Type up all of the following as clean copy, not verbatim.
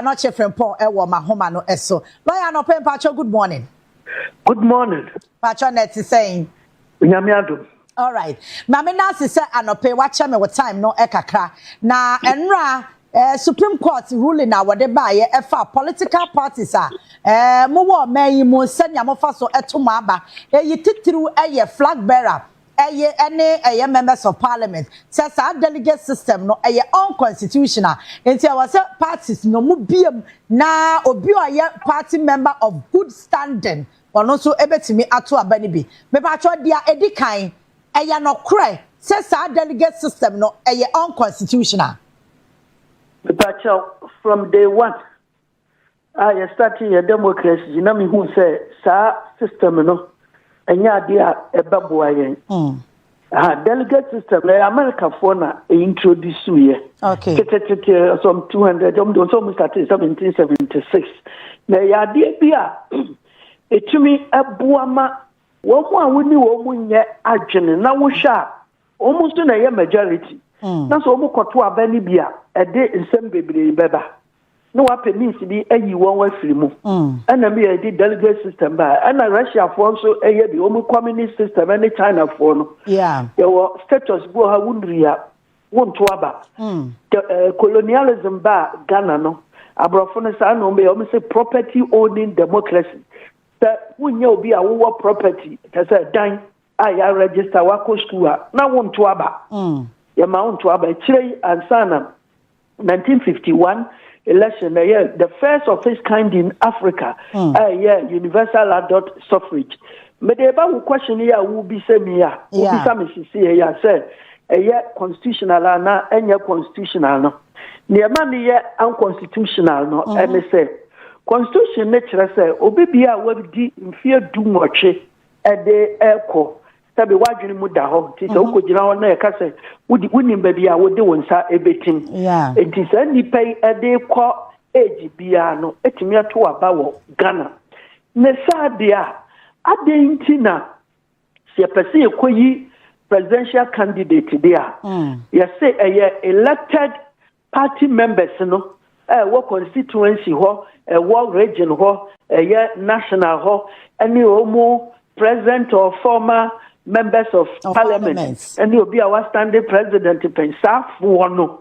Lawyer Anokye Frimpong ɛwɔ mahoma no ɛso. Lawyer anɔpɛ, mpakyɛ, good morning. Good morning. Mpakyɛ, na ɛte sɛn? Nyame adom. All right. Maame Nancy, sɛ anɔpɛ wakyɛ me wɔ time no ɛkakra. Na ɛnra Supreme Court ruling a wɔde baayɛ ɛfa political parties a mowɔ ɔman yi mu, sɛnea mofa so ɛto mo aba. Eyi titiriw ɛyɛ flag bearer, ɛyɛ ɛne ɛyɛ members of parliament, sɛ saa delegate system no ɛyɛ unconstitutional, nti ɛwɔ sɛ parties no mu biem na obi a ɔyɛ party member of good standing, ɔno nso ɛbɛtumi ato aba no bi. Mepatwɔ, deɛ edi kan, ɛyɛ nɔkorɛ sɛ saa delegate system no ɛyɛ unconstitutional? Mepakyɛw, from day one a yɛ start yɛ democracy na mehu sɛ saa system no ɛnyɛ adeɛ a ɛbɛboa yɛn. Ha, delegate system na ɛyɛ Americafoɔ na introduce yɛ. Tetetete some 200, ɔmo de ɔmo start 1776, na ɛyɛ adeɛ bi a ɛtumi ɛboa ma wɔn mu a wɔni wɔn mu nyɛ adwene na wohwɛ a wɔn nso na ɛyɛ majority. Na sɛ wɔn kɔto aba no bi a, ɛde nsɛm bebree bɛba na wapɛ means bi ayi wɔn afiri mu. Ɛna mi yɛ de delegate system ba, ɛna Russiafoɔ nso ɛyɛ bi, wɔn communist system, ɛne Chinafoɔ no. Yɛwɔ status bi wɔ ha, wunduri a wonto aba. Colonialism ba Ghana no, aborɔfo no saa na wɔn bɛyɛ wɔn sɛ property owning democracy, sɛ wonyɛ obi a wowɔ property, kyɛ sɛ dan a yɛ register, wakɔ school a, na wonto aba. Yɛma wonto aba. Akyire yi ansa na 1951 election na ɛyɛ the first of its kind in Africa a ɛyɛ universal adult suffrage. Mede ba wo question yi a wobisa mi a wobisa me sisi yɛ a, sɛ ɛyɛ constitutional a na ɛnyɛ constitutional no, nneɛma no yɛ unconstitutional no, ɛne sɛ constitution ne kyerɛ sɛ obi bia a wadi mfeɛ 18 ɛde ɛkɔ, sɛbi, wadwene mu da hɔ, nti sɛ wokɔgyina hɔ na yɛka sɛ wodi wonim baabi a wode wo nsa ɛbɛtim. Nti saa nnipa yi ɛde kɔ age biara no ɛtumi ato aba wɔ Ghana. Ne saa deɛ a, adɛn nti na sɛ yɛpɛ sɛ yɛkɔyi presidential candidate deɛ a, yɛsɛ ɛyɛ elected party members no ɛwɔ constituency hɔ, ɛwɔ region hɔ, ɛyɛ national hɔ, ɛne wɔn president or former members of parliament, ɛne obi a wastande president pɛn, saafoɔ no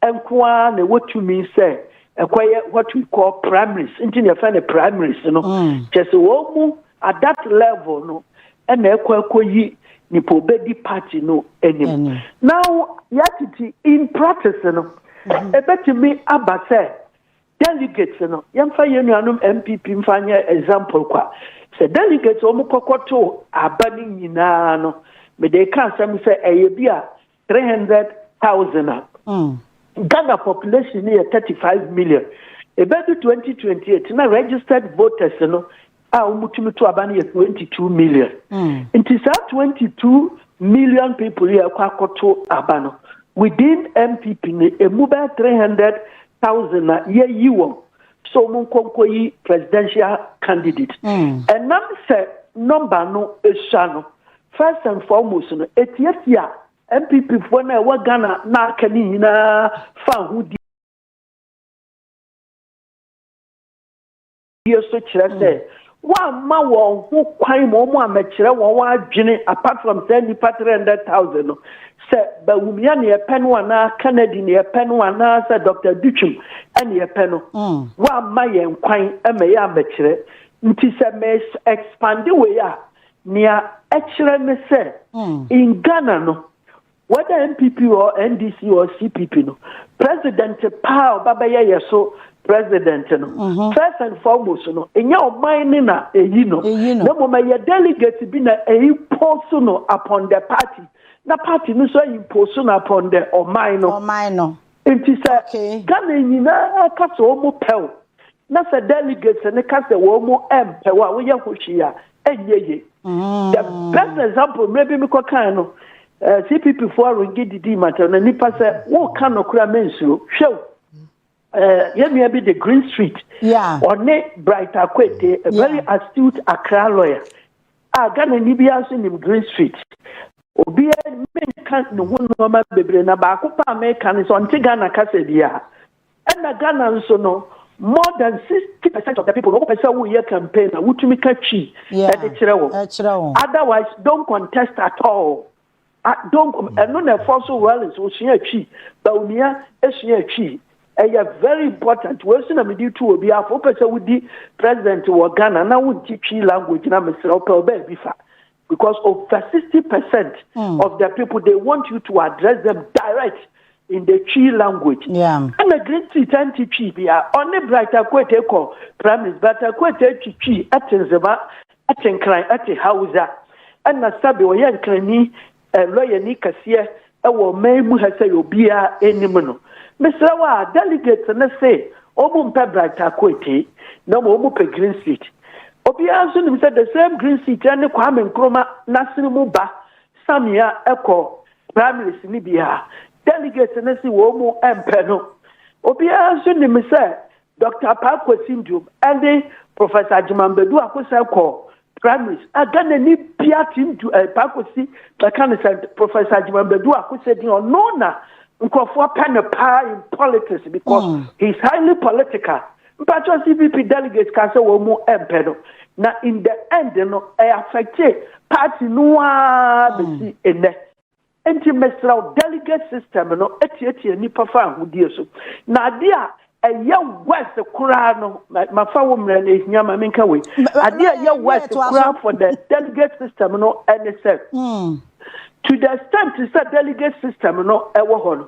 nko ara na ɛwɔ tumi sɛ ɛkɔyɛ what we call primaries. Nti na yɛfrɛ no primaries no. Kyerɛ sɛ wɔn mu at that level no ɛna ɛkɔ akɔyi nipa obedi party no anim. Now yɛatete in practice no, ɛbɛtumi aba sɛ delegates no, yɛmfa yɛn nuanom NPP mfa nyɛ example kwa, sɛ delegates wɔn kɔkɔto aba no nyinaa no, mede ka asɛm sɛ ɛyɛ bi a 300,000 a, Ghana population no yɛ 35 million. Ɛbɛdu 2028 na registered voters no a wɔtumi to aba no yɛ 22 million. Nti saa 22 million people yi a ɛkɔ akɔto aba no within NPP no, emu bɛyɛ 300,000 na yɛyi wɔn so wɔn nkɔnkɔ yi presidential candidate. Ɛnam sɛ number no esua no, first and foremost no, etietia NPP foɔ no a ɛwɔ Ghana na aka ne nyinaa fa ho die so, kyerɛ sɛ wɔamma wɔn ho kwan ma wɔn amɛkyerɛ wɔn adwene apart from sɛ nipa 300,000 no, sɛ Bawumia ne yɛpɛ no anaa Kennedy ne yɛpɛ no anaa sɛ Dr Adutwum ɛne yɛpɛ no, wɔamma yɛn kwan ma yɛ amɛkyerɛ. Nti sɛ mɛ expand wei a, nea ɛkyerɛ ne sɛ in Ghana no, whether NPP or NDC or CPP no, president paa a ɔba bɛyɛ yɛ so president no, first and foremost no, ɛnyɛ ɔman ne na ɛyi no, Ɛyi no. na mmom ɛyɛ delegate bi na ɛyi no upon the party, na party no nso impose no upon the ɔman no. Ɔman no. Nti sɛ Ghana nyinaa ka sɛ wɔn pɛw, na sɛ delegates ne ka sɛ wɔn mo mpɛw a, woyɛ ho hwee a ɛnyɛ yie. The best example, mmerɛ bi mi kɔ kan no, CPP foɔ aronge didi mata na nipa sɛ wɔɔka nokora mɛnsuro hwɛw. Yɛn nua bi de Green Street, ɔne Bright Akwete, a very astute Accra lawyer a Ghana ni bi nso nim Green Street. Obiara menka ne ho nneɛma bebree, na baako pa a meka ne sɛ ɔnte Ghana kasa biara, ɛna Ghana nso no More than 60% of the people wɔn pɛ sɛ woyɛ campaign a wotumi ka Twi ɛde kyerɛ wɔn. Otherwise, don't contest at all. Ah, don't ɛno na ɛfɔ so Rawlings osua Twi, Bawumia esua Twi. Ɛyɛ very important. Wei so na mede tu obi afo. Wopɛ sɛ wodi president wɔ Ghana na wonti Twi language na mesrɛ wopɛ ɔbaa bi fa. Because over 60% of the people, they want you to address them direct in the Twi language. Ɛna Greenstreet anti Twi bia. Ɔne Bright Akwete kɔ primaries. Bright Akwete twi Twi, ɛte Nzema, ɛte Nkran, ɛte Hausa. Ɛna sɛbe ɔyɛ Nkrani, lɔyani kɛseɛ ɛwɔ ɔman mu ha sɛ obiara anim no. Mesrɛ wo a, delegate ne se ɔmu mpɛ Bright Akwete na mmom ɔmu pɛ Greenstreet. Obiara nso nim sɛ the same Greenstreet ɛne Kwame Nkrumah n'asene mu ba Samia ɛkɔ primaries ne bia. Delegate ne se wɔn mu mpɛ no. Obiara nso nim sɛ Dr. Paa Kwesi Nduom ɛne Professor Agyeman Badu Akosa kɔ primaries. A Ghana ni bia te ndu Paa Kwesi bɛka ne sɛ Professor Agyeman Badu Akosa din ɔno na nkurɔfoɔ pɛ no paa in politics because he is highly political. Mpakyɛ CPP delegates ka sɛ wɔn mu mpɛ no. Na in the end no, ɛyɛ affect party no ara bɛsi nnɛ. Nti mesrɛ wo, delegate system no atietie nipa fa ahodie so. Na adeɛ a ɛyɛ worse koraa no, mafa wo mmerɛ no ehia ma menka wei. Adeɛ a ɛyɛ worse koraa for the delegate system no ɛne sɛ, to the extent sɛ delegate system no ɛwɔ hɔ no,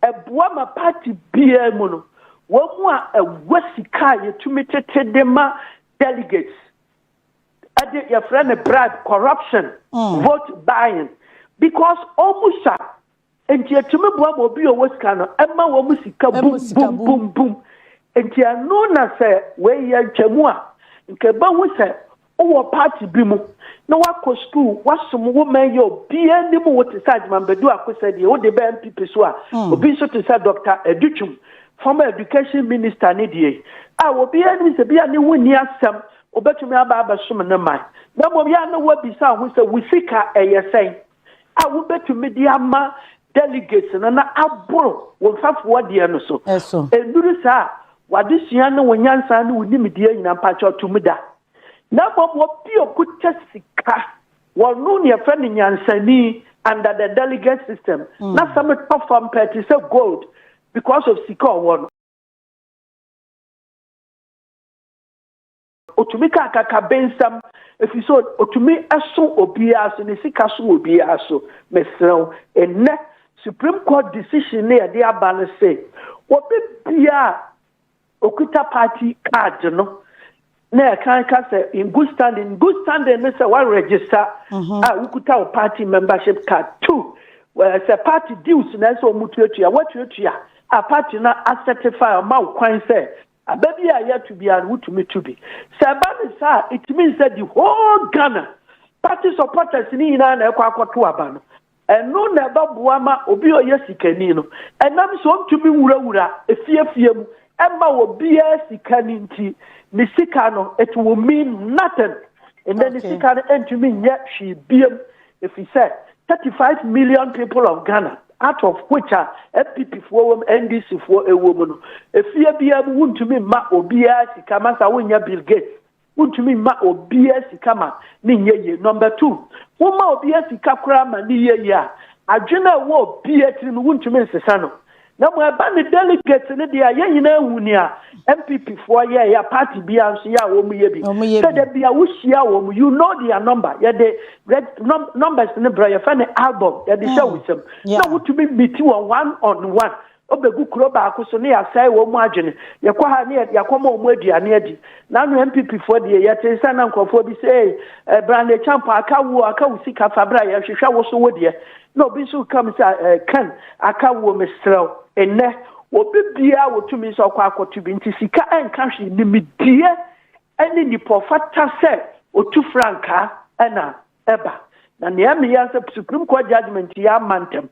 ɛboa ma party biara mu no, wɔn mu a ɛwɔ sika a yɛtumi tete de ma delegates ɛde yɛfrɛ no bribe, corruption, vote buying, because ɔmu sa nti yɛtumi boa ma obi a ɔwɔ sika no ɛma wɔn mu sika bum bum bum bum. Nti ɛno na sɛ wei yɛ ntwamu a, nka ɛbɛhu sɛ wowɔ party bi mu na wakɔ school, wasom wo man yɛ, obiara anim wo te sɛ Agyeman Badu Akosa deɛ wode bɛ NPP so a, obi nso te sɛ Dr. Adutwum, former education minister ne deɛ a obiara anim sɛ bia ne ho nni asɛm, wobɛtumi aba abɛsom ne man. Na mmom yɛ a na woabisa ho sɛ wo sika ɛyɛ sɛn a wobɛtumi de ama delegates no na aboro wo mfafoɔ deɛ no so. Ɛnnuru saa a, w'adesua ne wo nyansa ne wo nimdeɛ nyinaa, mpakyɛ ɔtumi da. Na mmom obi a okuta sika, wɔno ne yɛfrɛ no nyansani under the delegate system. Na sɛm tɔ fam pɛ te sɛ gold because of sika ɔwɔ no. Otumi ka akakabensɛm ɛfiri sɛ otumi so obiara so, ne sika so obiara so. Mesrɛ wo, ɛnnɛ Supreme Court decision ne yɛde aba no sɛ obi biara okuta party card no na ɛka ka sɛ in good standing. In good standing ne sɛ wa register a wokuta wo party membership card. Two, sɛ party dues na ɛsɛ ɔmo tuatua, watuatua a party no acertify ɔma wo kwan sɛ aba bi a yɛto biara no wotumi to bi. Sɛ ɛba ne saa, it means sɛ the whole Ghana party supporters ne nyinaa na ɛkɔ akɔto aba no. Ɛno na ɛbɛboa ma obi a ɔyɛ sikani no, ɛnam sɛ ɔntumi nwurawura efiefie mu ɛma obiara sika no nti, ne sika no, it will mean nothing. Ɛnɛ ne sika no ntumi nyɛ hwee biem ɛfiri sɛ 35 million people of Ghana, out of which a NPP foɔ wɔ mu, NDC foɔ ɛwɔ mu no, efie biara mu wontumi mma obiara sika ma sa wonyɛ Bill Gates, wontumi mma obiara sika ma ne nyɛ yie. Number two, woma obiara sika koraa ma ne yɛ yie a, adwene a ɛwɔ obiara tirim no wontumi nsesa no. Na mo ɛba ne delegate ne deɛ a, yɛn nyinaa hu nea NPP foɔ yɛ yɛ party biara nso yɛ a wɔn yɛ bi sɛ de bia wohyia wɔn, you know their number. Yɛde red numbers ne brɛ, yɛfɛ ne album, yɛde hyɛ wo nsam na wotumi meet wɔn one on one. Obegu kuro baako so ne yɛasɛe wɔn mu adwene. Yɛkɔ ha ne yɛakɔma wɔn aduane adi. N'ano NPP foɔ deɛ, yɛte sɛ na nkurɔfoɔ bi sɛ ee Bryan Acheampong aka wo, aka wo sika fa bra, yɛhwehwɛ wo so wo deɛ, na obi nso kam sɛ kan aka wo. Mesrɛw, nnɛ obi biara wotumi sɛ ɔkɔ akɔto bi nti sika ɛnka hwee. Nimdeɛ ɛne nipa ɔfata sɛ otu frankaa ɛna ɛba. Na nea meyɛ sɛ Supreme Court judgement yɛ ama ntɛm.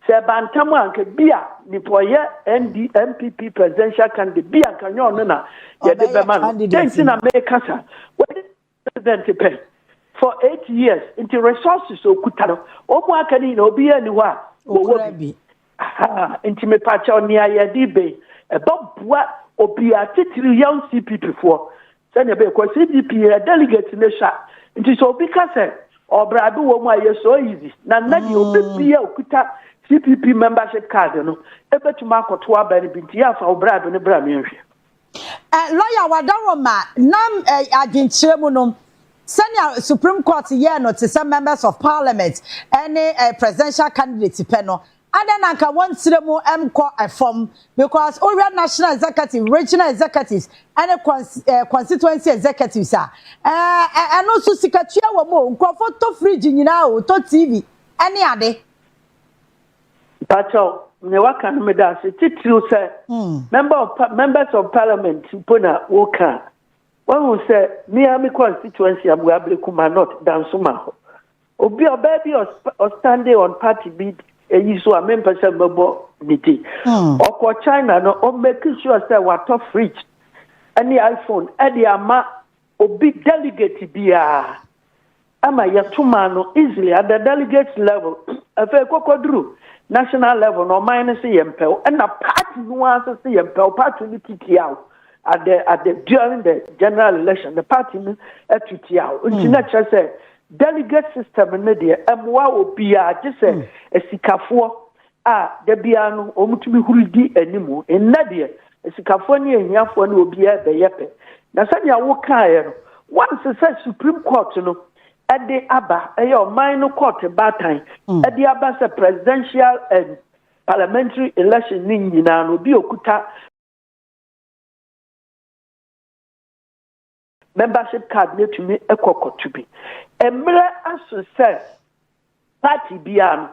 Sɛ ɛba ntɛm a, nka bi a nipa ɔyɛ ND NPP presidential candidate bi a, nka nyɛ ɔno na yɛde bɛma no. Dɛn nti na meka sa? Wɔde president pɛ for 8 years nti resources okuta no, wɔn mu aka ne nyinaa obiara ni hɔ a wɔwɔ bi. Nti mepakyɛw, nea yɛde bɛyi ɛbɛboa. Obiara, titiri yɛn CPP foɔ, sɛnea ɛbɛyɛ kɔ CPP yɛ delegate ne sa. Nti sɛ obi ka sɛ ɔbraabi wɔ mu a, yɛ so easy na nna deɛ obi bia okuta CPP membership card no ebɛtumi akɔto aba no bi. Nti yɛ afa ɔbraabi no bra miɛnhwɛ. Lawyer Wadaroma, nam adwenkyerɛ mu no, sɛnea Supreme Court yɛɛ no te sɛ members of parliament ɛne presidential candidate pɛ no, adan na nka wɔn tiri mu nkɔ ɛfam, because wohwɛ national executive, regional executives ɛne constituency executives a, ɛno nso sikatua wɔ mu o. Nkurɔfoɔ tɔ fridge nyinaa o, tɔ TV ɛne ade. Pakyɛw, nea waka no, meda ase, titiriw sɛ members of parliament mpo na woka. Wɔn sɛ mmea mi constituency Abuabere Ablekuma North, Dansoma hɔ, obi ɔbaa bi ɔstand on party bi eyi so a mempɛ sɛ mbɛbɔ ne din, ɔkɔ China no, ɔmake sure sɛ watɔ fridge ɛne iPhone ɛde ama obi delegate biara ama yɛto no easily at the delegate level. Afei kɔkɔduru national level na ɔman no sɛ yɛn mpɛw, ɛna party no ara nso sɛ yɛn mpɛw. Party no titia o at the during the general election, the party no atutia o. Nti na kyerɛ sɛ delegate system no deɛ, ɛmoa obiara gye sɛ asikafoɔ a da biara no wɔn tumi huri di anim. Nna deɛ, asikafoɔ ne ahiafoɔ ne obiara bɛyɛ pɛ. Na sɛnea wokaeɛ no, once sɛ Supreme Court no ɛde aba, ɛyɛ ɔman no court baatan ɛde aba sɛ presidential and parliamentary election ne nyinaa no, obi okuta membership card ne tumi ɛkɔ kɔto bi. Mmerɛ aso sɛ party biara no,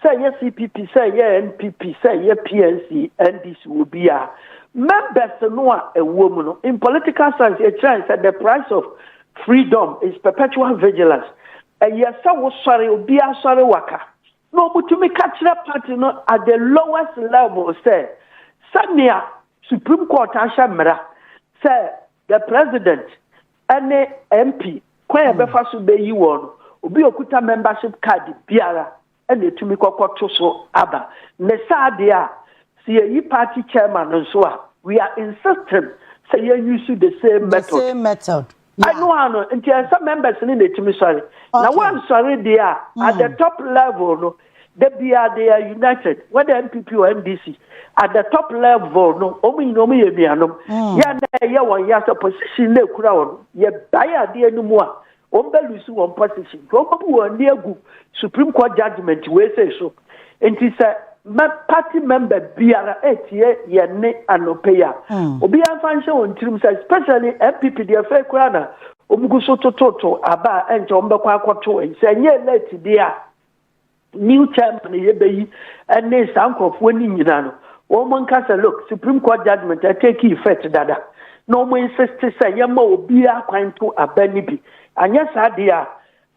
sɛ ɛyɛ CPP, sɛ ɛyɛ NPP, sɛ ɛyɛ PNC, NDC, wɔ biara members no a ɛwɔ mu no, in political science yɛkyerɛ sɛ the price of freedom is perpetual vigilance. Ɛyɛ sɛ wosɔre, obiara sɔre waka na ɔmutumi ka kyerɛ party no at the lowest level sɛ sɛnea Supreme Court ahyɛ mmara sɛ the president ɛne MP kwan yɛ bɛfa so bɛyi wɔn no, obi okuta membership card biara ɛna etumi kɔkɔ to so aba. Ne saa deɛ a, sɛ yɛyi party chairman nso a, we are insisting sɛ yɛn use the same the method. Same method. Ɛno ano nti ɛsɛ members ne na etumi sɔre na wɔnsɔre deɛ a, at the top level no, de bia they are united, whether NPP or NDC. At the top level no, wɔn nyinaa wɔn yɛ nuanom. Yɛn na ɛyɛ wɔn yɛ sɛ position na ekura wɔn yɛ bae adeɛ no mu a, wɔn bɛ lose wɔn position, nti wɔn bɛ bu wɔn ani agu Supreme Court judgement wei sɛ so. Nti sɛ mɛ party member biara etie yɛn ne anɔpɛ yi a, obiara nfa nhyɛ wɔn tirim sɛ, especially NPP deɛ, fɛ koraa na wɔn gu so tototo aba a, ɛnkyɛ wɔn bɛkɔ akɔto. Sɛ ɛnyɛ late deɛ a, new chairman yɛbɛyi ɛne saa nkurɔfoɔ no nyinaa no, wɔn nka sɛ, look, Supreme Court judgement ɛtake effect dada, na wɔn insist sɛ yɛma obiara kwan to aba no bi. Anyɛ saa deɛ a,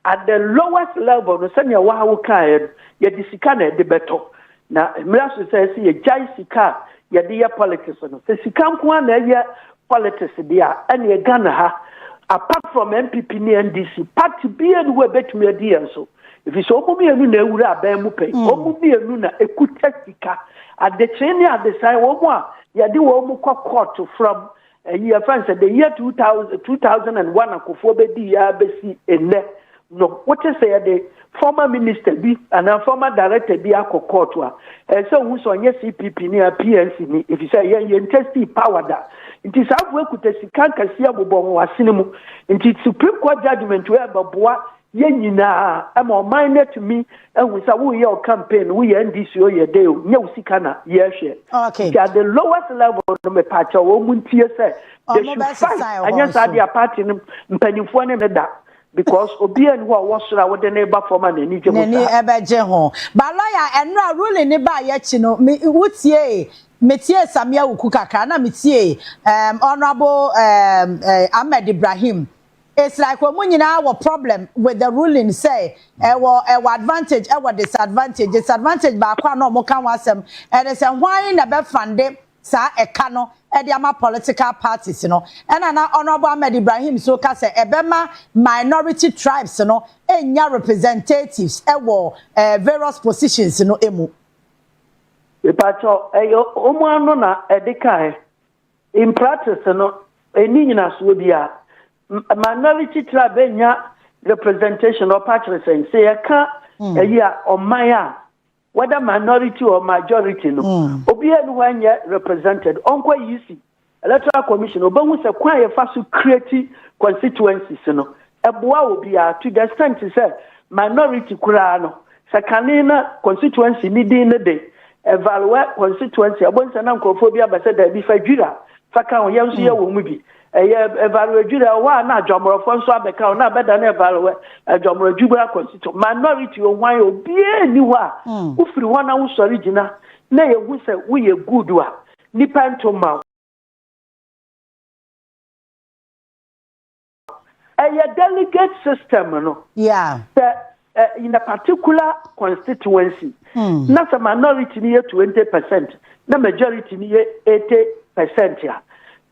at the lowest level no, sɛnea wahawo kaeɛ no, yɛde sika na yɛde bɛtɔ. Na mmerɛ so sɛ yɛgyae sika a yɛde yɛ politics no, sɛ sika nko ara na ɛyɛ politics deɛ a, ɛne Ghana ha, apart from NPP ne NDC, party biara ni hɔ a ɛbɛtumi adi yɛn so, ɛfiri sɛ ɔmo mmienu na ewura aban mu pɛn, ɔmo mmienu na ekuta sika adekyee ne adesan. Wɔn mu a yɛde wɔn mu kɔ court from ɛyi yɛfɛn sɛ the year 2000, 2001, akofoɔ bɛdi yɛ abɛsi nnɛ no, wote sɛ yɛde former minister bi anaa former director bi akɔ court a, ɛsɛ ohun sɛ ɔnyɛ CPP ne a PNC ni, ɛfiri sɛ yɛn test power da. Nti saa afo ekuta sika nkɛseɛ bobɔ wɔn asene mu. Nti Supreme Court judgement wɔ ɛbɛboa yɛn nyinaa ɛma ɔman no atumi ehu sɛ woyɛ o campaign, woyɛ NDC o, yɛ de o, nyɛ wo sika na yɛhwɛ. Nti at the lowest level no, mepakyɛ wɔn mu ntie sɛ they should fight. Anyɛ saa deɛ, party no mpanimfoɔ ne ne da, because obiara ni hɔ a ɔwɔ soro a wɔde ne ba fam a n'ani gye ho. N'ani ɛbɛgye ho. Ba lawyer, ɛnura ruling ne ba yɛ akyi no, mi wutie, metie Samia Wuku kakra na metie Honourable Ahmed Ibrahim. It's like wɔn nyinaa wɔ problem with the ruling, say ɛwɔ advantage, ɛwɔ disadvantage. Disadvantage baako a na wɔn ka ho asɛm ɛde sɛ hwan na bɛ fund saa ɛka no ɛde ama political parties no. Ɛna na Honourable Ahmed Ibrahim so ka sɛ ɛbɛma minority tribes no enya representatives ɛwɔ various positions no emu. Ìpàtɔ ɛyɛ wɔn ano na ɛde kae. In practice no, ɛni nyinasoɔ bi a minority tribe bɛnya representation. Ɔpa kyerɛ sɛn? Sɛ yɛka ɛyi a, ɔman a, whether minority or majority no, obiara ni hɔ anyɛ represented. Ɔnkɔ EC, Electoral Commission, ɔbɛhu sɛ kwan a yɛfa so create constituencies no ɛboa obiara to the extent sɛ minority koraa no, sɛ kane na constituency ni din ne de Evalue constituency, abɔnsa na nkurɔfoɔ bi aba sɛ daabi, fa Gwira fa ka ho, yɛn nso yɛ wɔ mu bi. Ɛyɛ Evalue Gwira hɔ a, na adwamorɔfoɔ nso abɛka ho na abɛda no Evalue Adwamorɔ Gwira constituency. Minority ohwan, obiara ni hɔ a wofiri hɔ na wosɔre gyina na yɛhu sɛ woyɛ good a, nipa nto ma wo. Ɛyɛ delegate system no. Sɛ in a particular constituency na sɛ minority ni yɛ 20% na majority ni yɛ 80% a,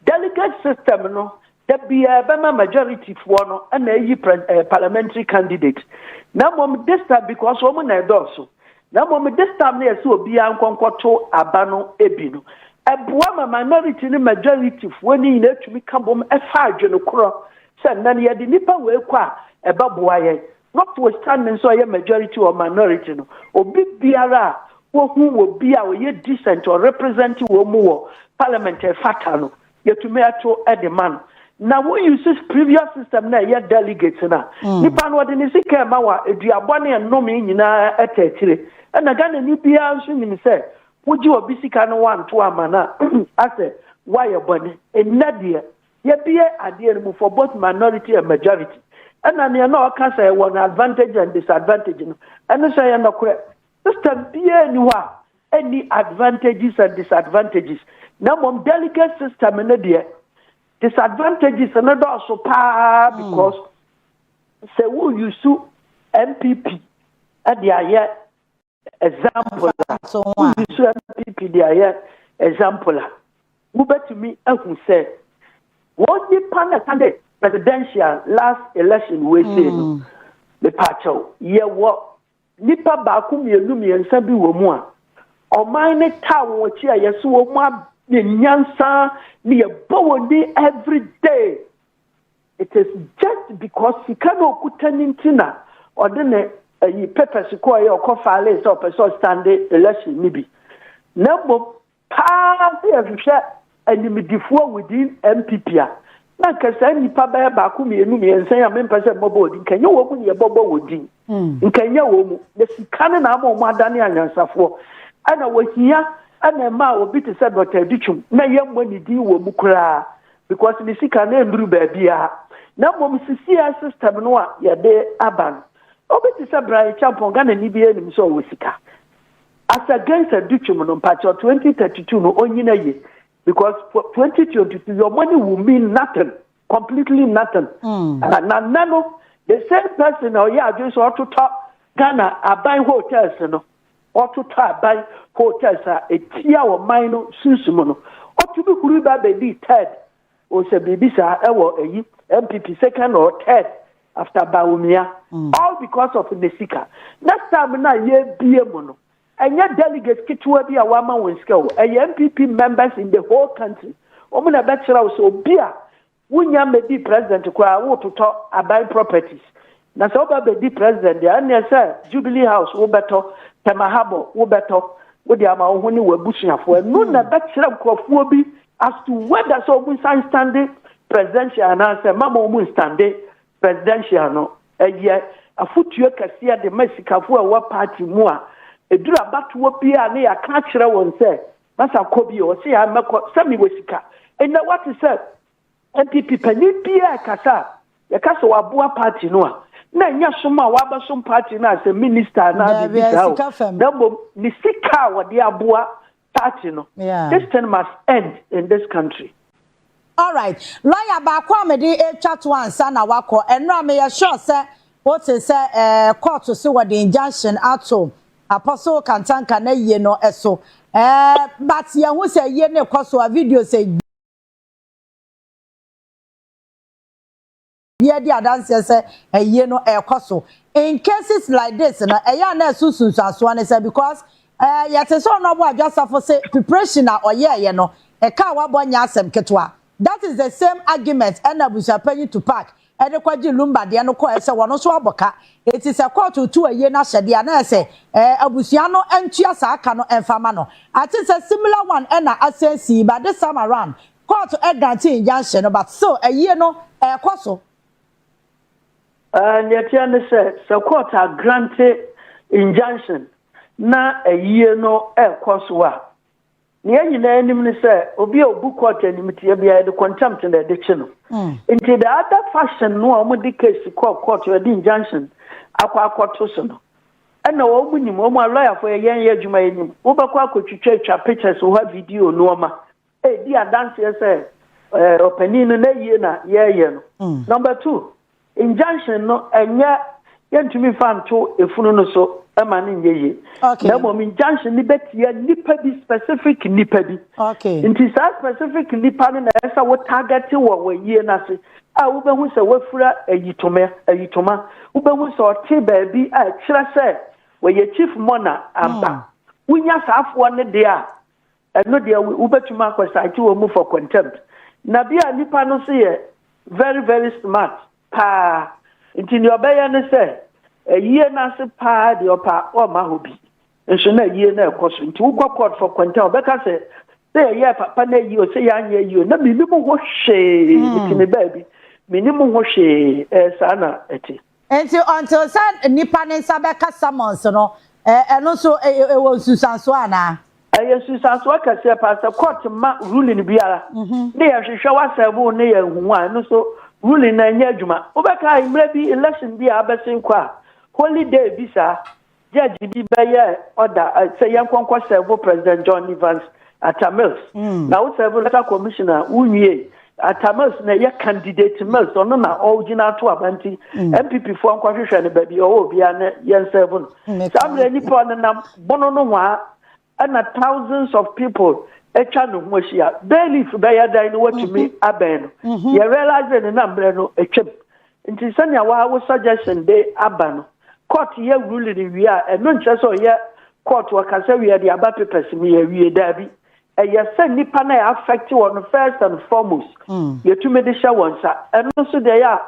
delegate system no da biara bɛma majority foɔ no ɛna ɛyi parliamentary candidate. Na mmom this time, because wɔn na ɛdɔɔso, na mmom this time no yɛ sɛ obiara nkɔnkɔto aba no ebi no, ɛboa ma minority ne majority foɔ ne nyinaa tumi ka bom ɛfa adwene korɔ sɛ nna no yɛde nipa wei kɔ a, ɛbɛboa yɛn, notwithstanding sɛ ɔyɛ majority or minority no. Obi biara a wohu wɔ bi a ɔyɛ decent or represent wɔn mu wɔ parliament ɛfata no, yɛtumi ato ɛde ma no. Na wo use previous system na ɛyɛ delegate na nipa no ɔde ne sika ɛma wa, eduabɔ ne ɛnome nyinaa ɛtɛ akyire. Ɛna Ghana ni biara nso nim sɛ wogye obi sika no wanto ama na asɛ wayɛ bɔne. Ɛnna deɛ yɛbie adeɛ no mu for both minority and majority. Ɛna nea na ɔka sɛ ɛwɔ no advantage and disadvantage no, ɛno sɛ yɛ nɔkorɛ. System biara ni hɔ a ɛni advantages and disadvantages, na mmom delegate system no deɛ, disadvantages no dɔɔso paa, because sɛ wo use NPP ɛde ayɛ example a, wo use NPP de ayɛ example a, wobɛtumi ahu sɛ wɔn nipa na ka de presidential last election wei sei no, mepaakyɛw, yɛwɔ nipa baako, mmienu, mmiɛnsa bi wɔ mu a ɔman ne taa wɔn akyi a yɛsɛ wɔn mu ayɛ nyansa ne yɛbɔ wɔn din every day. It is just because sika na okuta ne nti na ɔde ne ayi papers kɔɔ yɛ ɔkɔ file sɛ ɔpɛ sɛ ɔstand election ni bi. Na mmom paa sɛ yɛhwehwɛ animdifoɔ within NPP a, na nka saa nipa bɛyɛ baako, mmienu, mmiɛnsa yi a mempɛ sɛ mmɔbɔ wɔ din, nka nyɛ wɔn mu ne yɛbɔbɔ wɔ din, nka nyɛ wɔn mu. Na sika no na ama wɔn adane anyansafoɔ, ɛna wɔhia, ɛna ɛma a obi te sɛ Dr. Adutwum na yɛmmɔ ne din wɔ mu koraa, because ne sika no nduru baabiara. Na mmom sisia system no a yɛde aba no, obi te sɛ Bryan Acheampong, Ghana ni bi anim sɛ ɔwɔ sika as against Adutwum no, mpakyɛw, 2032 no onyina yie, because for 2022 your money will mean nothing, completely nothing. Na nna no, the same person na ɔyɛ adwene sɛ ɔtotɔ Ghana aban hotels no, ɔtotɔ aban hotels a etia ɔman no sunsum no, ɔtumi huru ba bɛdi third o, sɛ biribi saa ɛwɔ ɛyi NPP, second or third after Bawumia, all because of ne sika. Next time na yɛbie mu no, ɛnyɛ delegate ketewa bi a wama wɔn sika o, ɛyɛ NPP members in the whole country wɔn na ɛbɛkyerɛ wo sɛ obi a wonya mmɛdi president koraa wototɔ aban properties, na sɛ woba bɛdi president deɛ, ɛneɛ sɛ Jubilee House wobɛtɔ, Tema Harbour wobɛtɔ, wode ama wo ho ne w'abusuafoɔ. Ɛno na ɛbɛkyerɛ nkurɔfoɔ bi as to whether sɛ ɔmo nsan stand presidential anaasɛ mama ɔmo nstand presidential no. Ɛyɛ afotuo kɛseɛ de ma sikafoɔ a ɛwɔ party mu a ɛduru abatoɔ bi a ne yɛaka akyerɛ wɔn sɛ masa kɔ bi, ɔsɛ yɛ mɛkɔ sɛ mewɔ sika. Ɛnɛ wate sɛ NPP panyin biara kasa a yɛka sɛ waboa party no a, na ɛnyɛ som a wabɛsom party no asɛ minister anaa biribi saa o, na mmom ne sika a wɔde aboa party no. This thing must end in this country. Alright, lawyer, baako a mede etwa to ansa na wakɔ, ɛnura meyɛ sure sɛ wote sɛ court so wɔde injunction ato Apostle Kantanka na yie no ɛso but yɛn ho sɛ yie ne kɔ so a, video sɛ bi adi adanseɛ sɛ ɛyie no ɛkɔ so. In cases like this no, ɛyɛ a na ɛso sunsuasoɔ ne sɛ, because yɛte sɛ ɔno ɔbɔ adwasafo sɛ preparation a ɔyɛɛyɛ no. Ɛka a wabɔ nyɛ asɛm ketewa. That is the same argument ɛna abusuapanyin Tupac ɛde kɔgye Lumba deɛ no kɔɛ sɛ wɔn nso abɔ ka. Eti sɛ court tu ayie n'ahyɛdeɛ a, na ɛsɛ abusua no ntua saa ka no ɛnfa ma no. Ate sɛ similar one ɛna asɛnsi, but this time around court ɛgrant injunction no, but still ayie no ɛɛkɔ so. Nea ɛteɛ ne sɛ court agrant injunction na ayie no ɛrekɔ so a, nea nyinaa anim ne sɛ obi a obu court anim tie biara de contempt na ɛde kye no. Nti the other fashion no a wɔde case kɔɔ court, yɛde injunction akɔ akɔto so no, ɛna wɔn nim wɔn a lɔyafoɔ yɛ yɛn yɛ adwuma yɛ nim, wobɛkɔ akɔtwitwa atwa pictures wɔ ha, video nneɛma edi adanseɛ sɛ ɔpanin no n'ayie na yɛreyɛ no. Number two, injunction no ɛnyɛ yɛntumi fa nto efunu no so ɛma no nyɛ yie, na mmom injunction no bɛtia nipa bi, specific nipa bi. Nti saa specific nipa no na ɛsɛ wo target wɔ wɔ yie n'ase a wobɛhu sɛ wafura ayitoma, wobɛhu sɛ ɔte baabi a ɛkyerɛ sɛ wɔyɛ chief mourner ampa. Wonya saafoɔ no deɛ a, ɛno deɛ wobɛtumi akɔ cite wɔ mu for contempt. Na bi a nipa no so yɛ very very smart paa, nti nea ɔbɛyɛ ne sɛ ayie n'ase paa deɛ ɔpa ɔma hɔ bi nso na ayie no ɛkɔ so. Nti wokɔ court for contempt, ɔbɛka sɛ yɛyɛ papa no ayie o, sɛ yɛanyɛ ayie o, na menim ho hwee, meti me baabi, menim ho hwee. Saa na ɛte. Nti until sɛ nipa ne nsa bɛka summons no, ɛno nso ɛwɔ nsusuansoɔ anaa? Ɛyɛ nsusuansoɔ kɛseɛ paa. Sɛ court ma ruling biara ne yɛhwehwɛ wasɛbo ne yɛ nhuhu a, ɛno nso ruling na ɛnyɛ adwuma. Wobɛka mmerɛ bi, election bi a abɛsen kɔ a, holiday bi saa, judge bi bɛyɛ order sɛ yɛnkɔnkɔ serve President John Evans Atta Mills. Na wo serve electoral commissioner, wonwie Atta Mills na ɛyɛ candidate Mills, ɔno na ɔgyina ato aba, nti NPP foɔ nkɔhwehwɛ no baabi ɔwɔ obiara ne yɛn serve no. Saa mmerɛ nipa ɔnenam bono no hɔ a, ɛna thousands of people atwa ne ho ahyia, bailiff bɛyɛ dan no watumi abɛn no. Yɛ realize ne na mmerɛ no atwam. Nti sɛnea waa wo suggestion de aba no, court yɛ ruling wie a, ɛno nkyerɛ sɛ ɔyɛ court wɔkasa wie de aba papers mu yɛ wie. Daabi, ɛyɛ sɛ nipa na yɛ affect wɔn first and foremost, yɛtumi de hyɛ wɔn nsa. Ɛno nso deɛ yɛ a,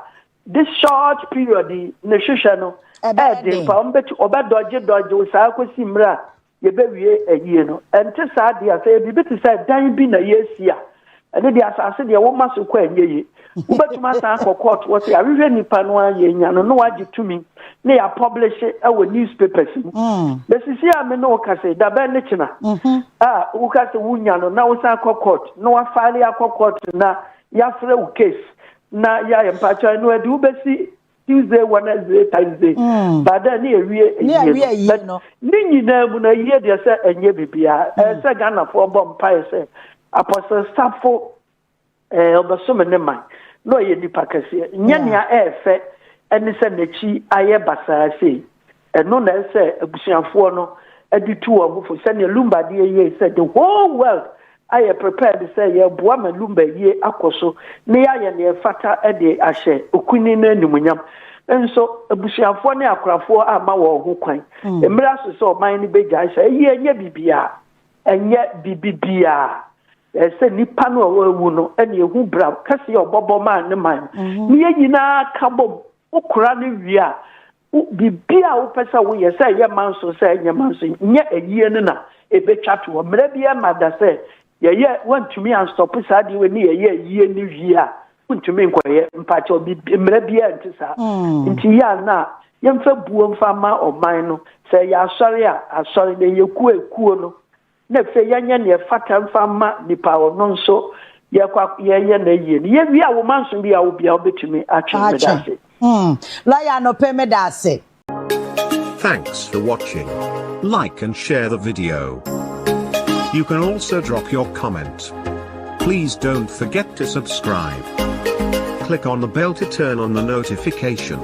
this short period yi ne hwehwɛ no ɛɛden pa, wɔn bɛtu ɔbɛdɔgye dɔgye saa kɔsi mmerɛ a yɛbɛwie ayie no. Ɛnte saa deɛ, sɛ biribi te sɛ dan bi na yɛsi a, ɛno deɛ asase deɛ wɔma so kɔ ɛnyɛ yie, wobɛtumi asan akɔ court wɔ sɛ yɛahwehwɛ nipa no a yɛnya no na wagye tumi ne yɛapublish ɛwɔ newspapers mu. Bɛsisi a me ne wo kasa dabɛn ne kyena a woka sɛ wonya no na wosan akɔ court na wafile akɔ court na yɛafrɛ wo case na yɛayɛ mpakyɛ no ɛde wobɛsi Tuesday, Wednesday, Thursday, but then ne yɛwie ayie no. Ne nyinaa mu no, ayie deɛ sɛ ɛnyɛ biribiara. Ɛyɛ sɛ Ghanafoɔ bɔ mpaeɛ sɛ Apostle Safo ɔbɛsom ne man na ɔyɛ nipa kɛseɛ. Nyɛ nea ɛɛfɛ ɛne sɛ n'akyi ayɛ basaa sei. Ɛno na ɛsɛ abusuafoɔ no ɛde tu wɔn ho fo sɛnea Lumba deɛ yie sɛ the whole world ayɛ prepared sɛ yɛboa ma Lumba yie akɔ so ne yɛayɛ nea ɛfata de ahyɛ okuni no animuonyam. Nso abusuafoɔ ne akorafoɔ ama wɔn ho kwan mmerɛ aso sɛ ɔman no bɛgyae sɛ ɛyɛ ɛnyɛ biribiara, ɛnyɛ biribiara. Ɛsɛ nipa no a wawu no ɛne ehu bra kɛseɛ a ɔbɔbɔ maa ne man ne yɛn nyinaa ka bom. Wokora no wie a, biribi a wopɛ sɛ woyɛ, sɛ ɛyɛ manso, sɛ ɛnyɛ manso, nyɛ ayie no na ɛbɛtwa to hɔ. Mmerɛ bi ɛma da sɛ yɛyɛ wantumi anstop saa deɛ wɔ ne yɛyɛ ayie no wie a, wontumi nkɔyɛ mpakyɛw mmerɛ biara nte saa. Nti yɛ a na yɛmfa buo mfa ma ɔman no sɛ ɛyɛ asɔre a asɔre na ɛyɛ kuo ekuo no, na afei yɛnyɛ nea ɛfata mfa ma nipa a ɔno nso yɛkɔ yɛyɛ no ayie no. Yɛwie a, wo manso bi a wo bia wobɛtumi atwe. Meda ase. Lawyer anɔpɛ, meda ase. Thanks for watching. Like and share the video. You can also drop your comment. Please don't forget to subscribe. Click on the bell to turn on the notification.